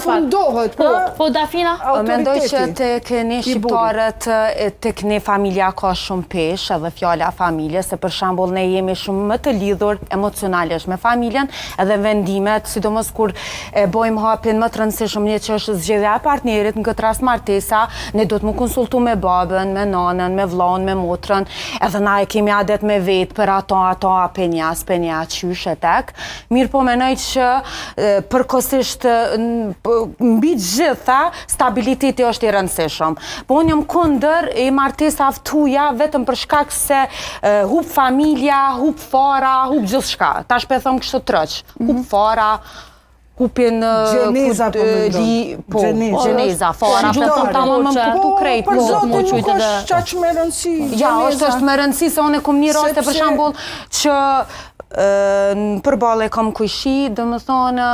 Fundohet, Po, pra, po Dafina? Mendoj që autoriteti. tek ne shqiptarët, e, tek ne familja ka shumë peshë edhe fjala familje, se për shembull ne jemi shumë më të lidhur emocionalisht me familjen edhe vendimet, sidomos kur e bojmë hapin më të rëndësishëm një që është zgjedhja e partnerit, në këtë rast martesa, ne duhet mu konsultu me babën, me nanën, me vllaun, me motrën, edhe na e kemi adet me vetë për ato, ato, a penja, s'penja, qysh e tek. Mirë po menoj që e, përkohësisht e, n- p- mbi të gjitha stabiliteti është i rëndësishëm. Po unë jam kundër e martesave tuja vetëm për shkak se e, hup familja, hup fara, hup gjithçka. Tash po e them kështu troç. Hup fara, hupin e, Gjeneza, kut- po e, mendon. li, po, Gjeneza. gjeneza, fara, po them tamam më Po, kuptu krejt. Po, për po. zotin mu nuk qujtë është edhe- qaq me rëndësi. Ja, është është me rëndësi se unë e kom një raste për Sepse- shembull që e, në përballë e kam kujshi, do më thonë,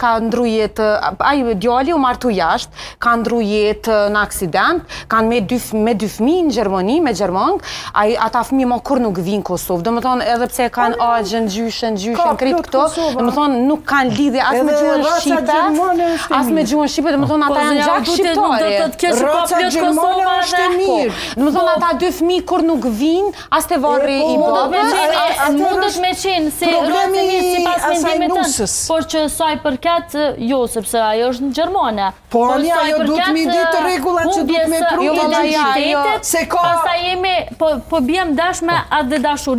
ka ndru jetë, ai djali u martu jashtë, ka ndru jetë në aksident, kanë me dy, me dy fëmijë në Gjermani, me Gjermang, ai ata fëmijë më kur nuk vinë në Kosovë, do më thonë edhe pse e kanë axhën, gjyshen, Ka gjyshen, krejt plot këto, Kosova. do më thonë nuk kanë lidhje as me Edhe gjuhën raca shqipe, gjermane është e as me mirë. gjuhën shqipe, do më thonë Po, ata janë zonja, gjak duhet- Nuk do shqiptari. të të kesh ka Raca plot gjermane Kosova është e dhe... mirë. Do më thonë ata dy fëmijë kur nuk vinë, as te varri E, po, i Mundet me babës, qenë, a- atëherë mundet është me qenë si problemi rracë e mirë sipas asaj mendimit tënd, nusës. por që sa i përket, jo, sepse ajo është në Gjermane. Po, Por ani, sa i ajo duhet përket, mi ditë rregullat që duhet me humbjes pru së Jo, valla, ja, ajo- identitetit, Se ka- Pastaj jemi, po, po bjem dash me atë dhe dashuri.